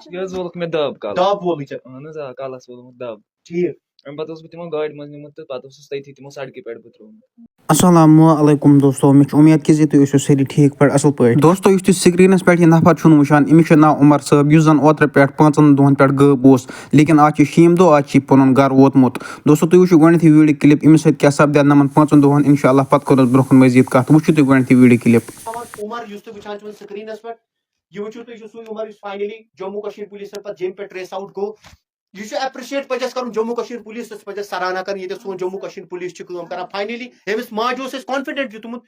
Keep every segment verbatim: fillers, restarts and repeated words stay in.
یہِ حظ وولُکھ مےٚ دَب کَلَس۔ دَب وولُے ژےٚ؟ اَہَن حظ، آ، کَلَس وولمُت دَب۔ ٹھیٖک۔ اَمہِ پَتہٕ اوسُس بہٕ تِمو گاڑِ منٛز نیوٗمُت تہٕ پَتہٕ اوسُس تٔتھی تِمو سڑکہِ پٮ۪ٹھ بہٕ ترٛوومُت۔ السلام علیکم دوستو، مےٚ چھِ اُمید کہِ زِ تُہۍ ٲسِو سٲری ٹھیٖک پٲٹھۍ، اَصٕل پٲٹھۍ۔ دوستو، یُس تُہۍ سکریٖنَس پٮ۪ٹھ یہِ نفر چھُو نہٕ وٕچھان، أمِس چھُ ناو عمر صٲب، یُس زَن اوترٕ پٮ۪ٹھ پانٛژَن دۄہَن پٮ۪ٹھ غٲب اوس، لیکن آز چھِ شیٚیِم دۄہ، آز چھِ یہِ پَنُن گَرٕ ووتمُت۔ دوستو، تُہۍ وٕچھِو گۄڈٕنٮ۪تھ یہِ video clip، أمِس سۭتۍ کیٛاہ سَپدِ نَمَن پانٛژَن دۄہَن، اِنشاء اللہ پَتہٕ کَرو أسۍ برٛونٛہہ کُن مٔزیٖد کَتھ۔ وٕچھِو تُہۍ گۄڈٕنٮ۪تھ یہِ video clip۔ عمر، یُس تُہۍ وٕچھان چھِو screenَس پٮ۪ٹھ، یہِ وٕچھِو تُہۍ، یہِ چھُ سُے عمر یُس finally جموں کشمیر پُلیٖسَن پَتہٕ جیٚمہِ پٮ۪ٹھ trace out گوٚو۔ یہِ چھُ appreciate پَزِ اَسہِ کَرُن جموں کشمیر پُلیٖسَس، پَزِ اَسہِ سرانہ کَرٕنۍ، ییٚتٮ۪تھ سون جموں کشمیر پُلیٖس چھِ کٲم کَران۔ Finally ییٚمِس ماجہِ اوس اَسہِ confident دیُتمُت،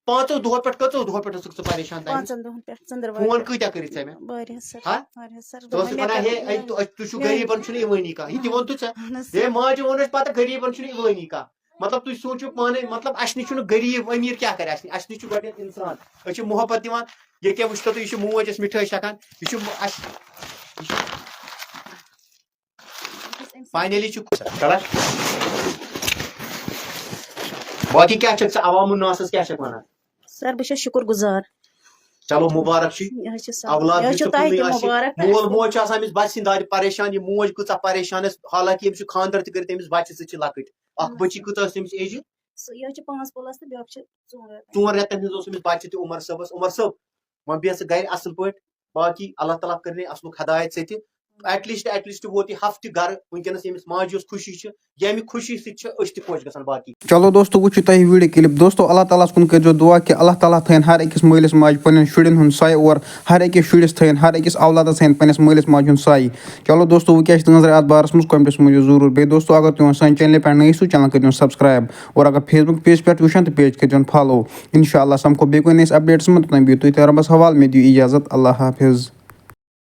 پانٛژو دۄہو پٮ۪ٹھ، کٔژو دۄہو پٮ۪ٹھ ٲسٕکھ ژٕ پریشان تَمہِ؟ پانٛژَن دۄہَن پٮ۪ٹھ، ژٔنٛدٕروارِ فون پٮ۪ٹھ۔ کۭتیٛاہ کٔرِتھ ژےٚ مےٚ؟ واریاہ sir، ہا؟ واریاہ sir۔ ژٕ ٲسٕکھ دوٚپمَے مےٚ وَنان، کَرِ ہے، یہِ اے، تُہۍ، تُہۍ چھِو یہِ غریٖبَن چھُنہٕ یِوٲنی کانٛہہ۔ یہِ تہِ ووٚن تہٕ ژےٚ۔ اَہَن حظ ہے، sir۔ ماجہِ ووٚن اَسہِ پَتہٕ، غریٖبَن چھُنہٕ یِوٲنی کانٛہہ۔ مطلب، تُہۍ سوٗنٛچِو پانَے، مطلب، اَسہِ نِش چھُنہٕ غریٖب أمیٖر کیٛاہ کَرِ اَسہِ نِش؟ اَسہِ نِش چھُ گۄڈٕنٮ۪تھ اِنسان۔ أسۍ چھِ محبت دِوان۔ ییٚکیٛاہ وٕچھتو تُہۍ، یہِ چھِ موج اَسہِ مِٹھٲے چھَکان۔ یہِ چھُ مو-، اَسہِ، یہِ چھُ finally چھُ کَران۔ باقٕے کیٛاہ چھَکھ ژٕ عوام الناسَس کیٛاہ چھَکھ وَنان؟ Sir، بہٕ چھَس شُکُر گُزار۔ چلو، مُبارک چھُ۔ یہِ حظ چھُ sir۔ اولاد یہِ حظ یُس چھُ تُہۍ تۄہہِ کُنُے تہِ آسہِ۔ مُبارک۔ مول موج چھُ آسان أمِس بَچہِ سٕنٛدِ دادِ پریشان، یہِ موج کۭژاہ پریشان ٲس، حالانکہِ أمِس چھُ خانٛدر تہِ کٔرِتھ، أمِس بَچہِ زٕ چھِ لۄکٕٹۍ۔ اَکھ اَہَن حظ بٔچی sir۔ کۭژاہ ٲس أمِس age؟ سُہ، یہِ حظ چھِ پانٛژھ plus تہٕ بیٛاکھ چھِ ژور رٮ۪تھ۔ ژور رٮ۪تَن ہٕنٛز اوس أمِس بَچہِ تہِ عمر صٲبَس۔ عمر صٲب، وۄنۍ بیٚہہ ژٕ گَرِ اَصٕل پٲٹھۍ، باقٕے اللہ تعالیٰ کٔرِنَے اَصلُک ہدایت ژےٚ تہِ۔ At least، at least ووت یہِ ہفتہٕ گَرٕ۔ وٕنکیٚنَس ییٚمِس ماجہِ یۄس خوشی چھِ، ییٚمہِ خوشی سۭتۍ چھِ أسۍ تہِ خۄش گژھان باقٕے۔ چلو دوستو، وٕچھِو تۄہہِ یہِ video clip۔ دوستو، اللہ تعالیٰ ہَس کُن کٔرۍزیو دُعا کہِ اللہ تعالیٰ تھٲیِن ہر أکِس مٲلِس ماجہِ پنٛنٮ۪ن شُرٮ۪ن ہُنٛد سایہِ اور ہر أکِس شُرِس تھٲیِن، ہر أکِس اولادَس تھٲیِن پنٛنِس مٲلِس ماجہِ ہُنٛد سایہِ۔ چلو دوستو، وۄنۍ کیٛاہ چھِ تُہٕنٛز راے اَتھ بارَس منٛز؟ Commentس منٛز ؤنِو ضروٗر۔ بیٚیہِ دوستو، اگر تُہۍ وۄنۍ سانہِ channelہِ پٮ۪ٹھ نٔے ٲسِو، channel کٔرۍزیون subscribe۔ اور اگر Facebook pageہِ پٮ۪ٹھ وٕچھان تہٕ page کٔرۍزیون follow۔ اِنشاء اللہ سَمکھو بیٚیہِ کُنہِ نٔیِس updateس منٛز، توٚتام بِہِو تُہۍ تہِ رۄبَس حوالہٕ، مےٚ دِیِو اِجازت، اللہ حافظ۔